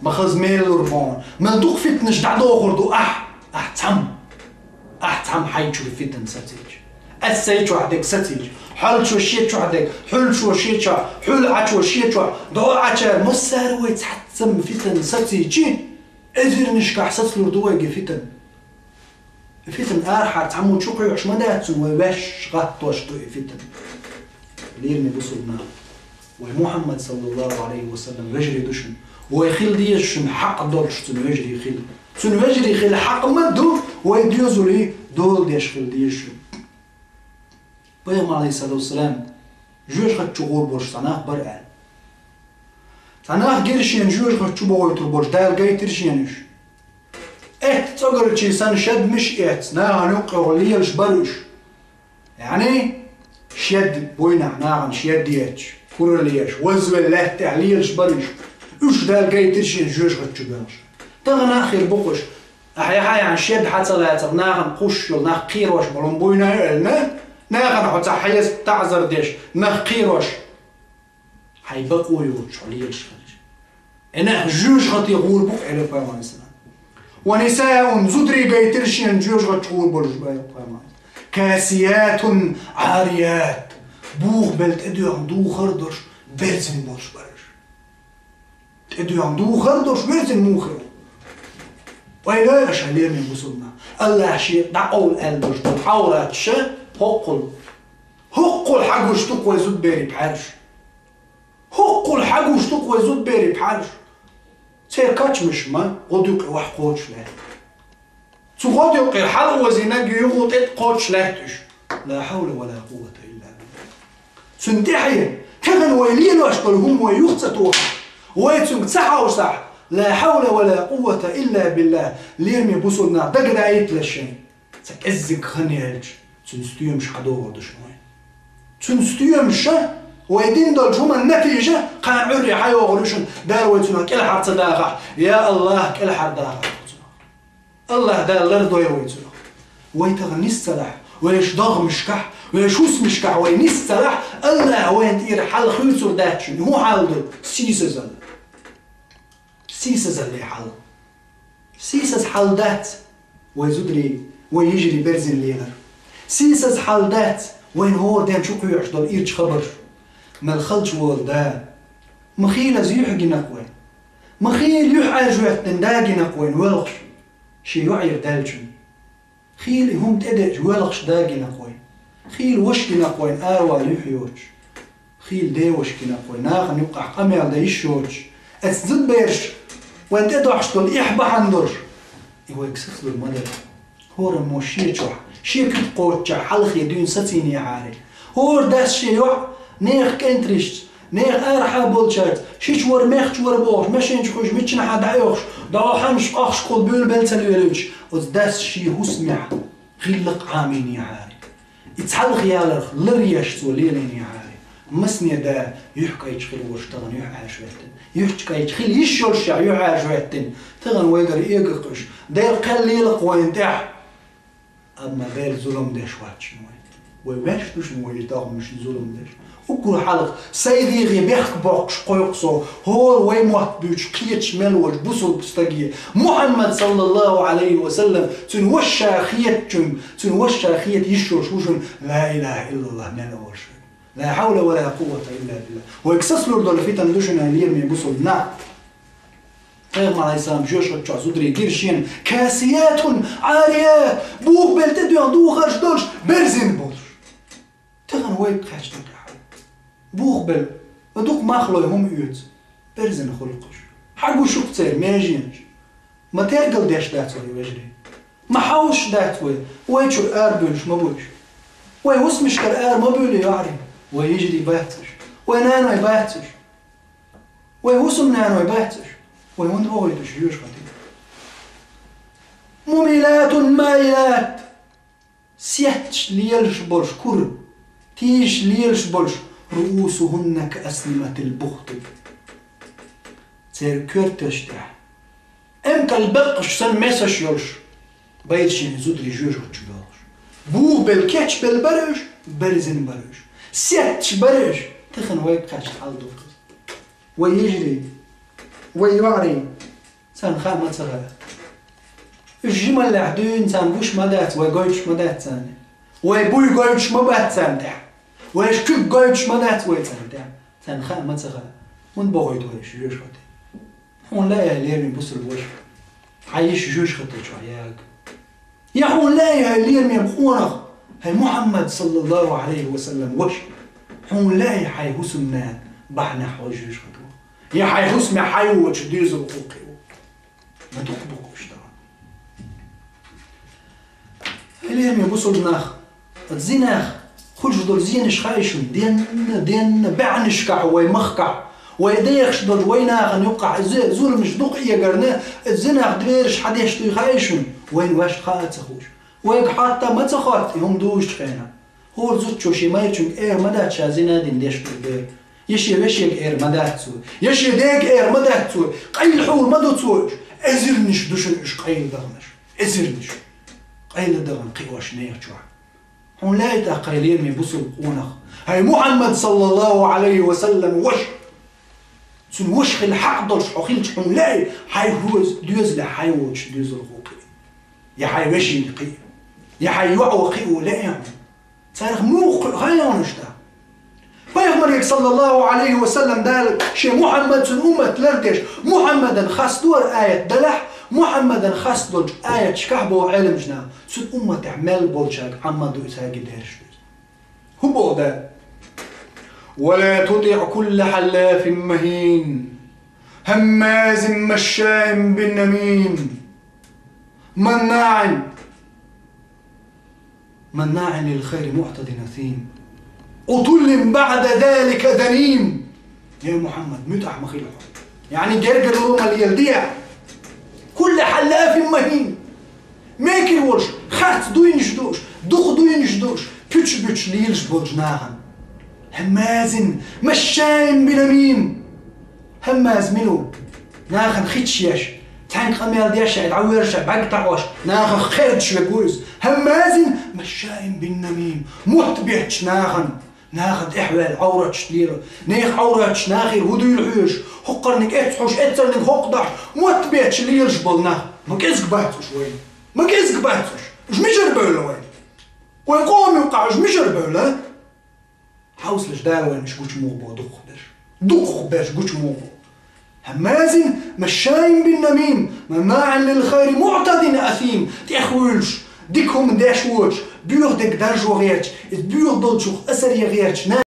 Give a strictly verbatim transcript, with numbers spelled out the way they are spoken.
Ма хаза мел лур бохьан. Ма дукха фитнаш дӀадохур ду ахь. Ахь цхьамма. Ахь цхьамма хьай чуьра фитна сацийча. Ас сай чохь дерг сацийча. Хьол чу шен чохь дерг. Хьул чу шен чохь. Хьул Ӏа чу шен чохь. ДоӀа Ӏачара массара вай цхьаццамма фитна сацийча. Эзарнашкахь сацалур ду вайга фитна. Фитна арахьара цхьаммо чу кхуьйхьуш ма дац цунна, вай ваьш гӀаттош ду и фитна. Лераме бусулба нах. Вай Мухьаммад саллаллаху Ӏалайхи ва саллам вежарий ду шуна. Вай хила дезаш шуна хьакъ долуш цунна вежарий хила. Цунна вежарий хила хьакъ ма ду, вай доьзале дола деш хила дезаш шуна. Пайхамар, Ӏалайхиссалату вассалам, жоьжахати чу гӀур болуш цхьа нах бара аьлла. Цхьа нах гира шена жоьжахати чу бохуьйтур болуш, Дала гайтира шена уьш. Эццу цӀогарчий санна шед миш эц, нахана юккъехула лелаш бара уьш. Яъни, шед буйнахь нахана шед ечаш, куралла еш, вазвелла лаьтта тӀехь лелаш бара уьш. Уьш Дала гайтира шена жоьжахати чу боьлхуш. Тахана а хир бу-кх уьш. Ахьа яхьа яхьа шед хьа ца лацарх нахана кхуссуш йолу нах кхерош болу буйна ю аьлла, нахана хьо ца хьеста таӀзар деш, нах кхерош. Хьайн бакъо йоцуш хьо лелаш хилча. Э, нах жоьжахати гӀур бу-кх, аьлла пайхамар, Ӏалайхиссалам. Ва нисаун, зударий гайтира шена жоьжахати чу гӀур болуш, аьлла пайхамар. Касиятун Ӏарият, бухабелла тӀедоьгӀна духар долуш, берзина болуш бара уьш. ТӀедоьгӀна духар долуш, берзина муха ю? Вай лоьа аша, лераме бусулба нах. Аллахь шен дӀакъовла аьлла долуш долу Ӏавраташ хӀоккхул. ХӀоккхул хьагуш ду-кх вай зудберийн пхьаьрш. ХӀоккхул хьагуш ду-кх вай зудберийн пхьаьрш. Церан качамаш ма гӀодаюкъе охьакхочуш лаьтта. Цу гӀодаюкъера хьалаозийнарг юха тӀе а кхочуш лаьтта уьш. Ла хьавла ва ла къуввата илла биллахь. Цунна тӀаьхье, тахана вай лелош долу хӀума вай юха ца тохахь, вай цуьнга ца хьовсахь, ла хьавла ва ла къуввата илла биллахь, лераме бусулба нах, дагадаийталаш шайн. Ца кӀеззиг хан яьлча, цуьнан стоьмаш хьадогӀур ду шуна вайн. Цуьнан стоьмаша, вай дина долчу хӀуманна натийжа, кхана Ӏуьйре хьайогӀур ю шуна, Дала вай цунах кӀелхьара ца дахахь, я Аллахь, кӀелхьара дахахь вай цунах. Аллахь Дала лардойла вай цунах. Вай тахана нис ца лахь, вайш догӀмашкахь, вайш хӀусамашкахь вай нис ца лахь, Аллахь вайна тӀера хьал хуьйцур дац шуна. ХӀун хьал ду? Сийсазалла. Сийсазалле хьал. Сийсаз хьал дац вай зударий, вай йижарий берзина лелар. Сийсаз хьал дац вайна хӀора ден чу кхоьхьуш долу ирча хабарш. Мел халчу волу да. Ма хийла иза юьхь гина-кх вайн. Ма хийла юьхь Ӏаьржа хӀоьттина да гина-кх вайн воьлхуш. Шен йоӀера даьллачун. Хийла и хӀума тӀедеъча воьлхуш да гина-кх вайн. Хийла ваша гина-кх вайн аравала юьхь йоцуш. Хийла деваша гина-кх вайн нахана юккъахь къамел дан йиш йоцуш. Эцу зудбераш вайн тӀедохьуш долу эхь бахьана долуш. И вайга сацалур ма дара. ХӀораммо шен чохь, шен куьг кхоччехь хьалхе дуьйна сацийнехьара. ХӀора дас шен йоӀ, нехан кӀентаршца, нехан арахьа болчаьрца, шича вара, мехча вара бохуш, машен чу хуьжуш, миччанхьа дӀаоьхуш, дӀо хьанаш къохкуш кхул буьйлабелла ца лелуьйтуш, оцу дас шен хӀусамехь гӀиллакх Ӏамийнехьара. И цхьалха яларх лар еш цо лелийнехьара. Масане да юьхь кӀайчу хила волуш тахана юьхь Ӏаьржа хӀоьттина. Юьхь кӀайчу хила йиш йолушехь юьхь Ӏаьржа хӀоьттина. Тахана вайгара эгакъуш. Дера кхел лела-кх вайна тӀехь. Амма Дела зулам деш вац шуна вай. Вай ваьш ду шуна вай и догӀмашна зулам деш. Уггар хьалха сайн дегӀе бехк боккхуш кхойкху со, хӀора вай мотт буьйцуш кхеташ мел волчу бусулба стаге, Мухьаммад саллаллаху Ӏалайхи ва саллам, цуьнан ваша хетачун, цуьнан ваша хета йиш йолуш ву шуна ла илаха иллаллах мел олуш. Ла хьавла ва ла къуввата илла биллах. Вайга сацалур долу фитан ду шуна, лераме бусулба нах. Пайхамар Ӏалайхиссалам жоьжахати чохь зударий гира шена, касиятун Ӏарият, бухабелла тӀедоьгӀна духарш долуш, берзина болуш. Тахана вайга кхаьчна тӀехь. Бухабелла, ма дукха мах лой хӀума оьцу, берзина хуьлу-кх уьш. Хьагуш ю-кх церан меженаш. Ма тергал деш дац вай, вежарий. Ма хьовсуш дац вай, вай чуьра арабуьйлуш ма бу уьш. Вай хӀусамашкара ара ма буьйлу, йоӀарий, вай йижарий бац уьш. Вай наной бац уьш. Вай хӀусамнаной бац уьш. Вай хӀунда вохуьйту уьш жоьжахати? Мумилатун маилат. Сетташ лелаш болуш кура, тийжаш лелаш болуш, руусухунна каасниматил бухти. Церан коьрташ тӀехь эмкал беккъаш санна месаш йолуш, байра шена зударий жоьжахати чу боьлхуш. Бухабелла, кечбелла бара уьш, берзина бара уьш. Сетташ бара уьш, тахана вайга кхаьчна хьал ду-кх иза. Вай йижарий, вай йоӀарий, Царна хаа ма ца хаьа. Уьш жималлехь дуьйна царна гуш ма дац, вай гойтуш ма дац царна. Вай буй гойтуш ма бац царна тӀехь. Вай куьг гойтуш ма дац вай царна тӀехь. Царна хаа ма ца хаьа. ХӀунда бохуьйту вай уьш жоьжахате? Хьуна лаьий, хӀай лераме бусалба ваша, хьан йиша жоьжахате чохь яга? Я хьуна лаьий, хӀай лераме къонах, хӀай Мухьаммад саллаллаху Ӏалайхи ва саллам ваша, хьуна лаьий хьайн хӀусамнана бахьанехь хьо жоьжахате ваха? Я хьайн хӀусаме хьайн воцуш доьзал гӀуллакхе ваха? Ма дукха бу-кх уьш тахана. Хьай лераме бусалба нах, зинах хуьлуш долу зенаш хаьий шуна? Денна, денна баьӀнашкахь вай махкахь, вай дехаш долчу вай нахана юккъахь зе-, зуламаш дукха эгарна, зинах двераш хьан деш дуй хаьий шуна? Вайна ваьшна хаа а ца хууш. Вайга хьатта ма ца хотту и хӀума дузучу хенахь. ХӀора зудчо шен майрачуьнга эр ма дац ша зина дина деш долу бер. Я шен вешега эр ма дац цо. Я шен дега эр ма дац цо. Къайла хьур ма ду цо уьш. Эзарнаш ду шуна уьш къайла даханаш. Эзарнаш. Къайла дахана кхиош нехан чохь. Хьуна лаьий тӀаккха, хӀай лераме бусалба къонах, хӀай Мухьаммад саллаллаху Ӏалайхи ва саллам ваша? Цуьнан ваша хила хьакъ долуш хьо хилча, хьуна лаьий хьайн хӀоз-, доьзалехь хьайн воцуш доьзал гӀуллакхе? Я хьайн вешина кхин а? Я хьайн йоӀ ван кхин а лаьий хьуна? Царах муха кхуьу хаьий хьуна уьш тӀаккха? Пайхамарга саллаллаху Ӏалайхи ва саллам Дала шен Мухьаммад, цуьнан уммат лардеш, Мухьаммадан хастадора аят далахь, Мухьаммадан хастадолчу аяташкахь боху Ӏеламнаха, цуьнан умматехь мел болчаьрга Ӏамма ду и цаьрга дерриш ду иза. ХӀун боху Дала? ولا تطع كل حلاف مهين هماز مشاء بنميم مناع مناع للخير معتد أثيم عتل بعد ذلك زنيم. Я Мухьаммад, муьтӀахь ма хила хьо. Яъни гергарло ма леладе хьо. كل حلاف مهين. Мекар волуш, харц дуйнаш дууш, дукха дуйнаш дууш, пуьчаш буьтуш лелаш болчу нахана. هماز مشاء بنميم. Хьаммаз мила ву? Нахана хи чу еш, цхьаьнга къамел деш а, дӀавоьрзуш а, бӀаьрг таӀош, нахах кхердаш верг ву иза. هماز مشاء بنميم. Мотт бетташ нахана, нахана тӀехваьлла, Ӏовраташ лело. Нехан Ӏовраташ нахера хӀун дуйла хьоьжуш, хӀокхарниг эццахь хьош, эццарниг хӀокху дахьаш, мотт бетташ лелаш болу нах. Ма кӀезиг бац уьш вайна. Ма кӀезиг бац уьш. Уьш мичара бевлла вайна? Вайн къоман юккъахь уьш мичара бевлла? Хьовсалаш, Дала вайна уьш гучу муха боху дукхахберш. Дукхахберш гучу муха боху. هماز مشاء بنميم مناع للخير معتد أثيم. ТӀехвуьйлуш, дика хӀума деш воцуш, боьха дерг даржо гӀерташ, иза боьха долчух асар ян гӀерташ,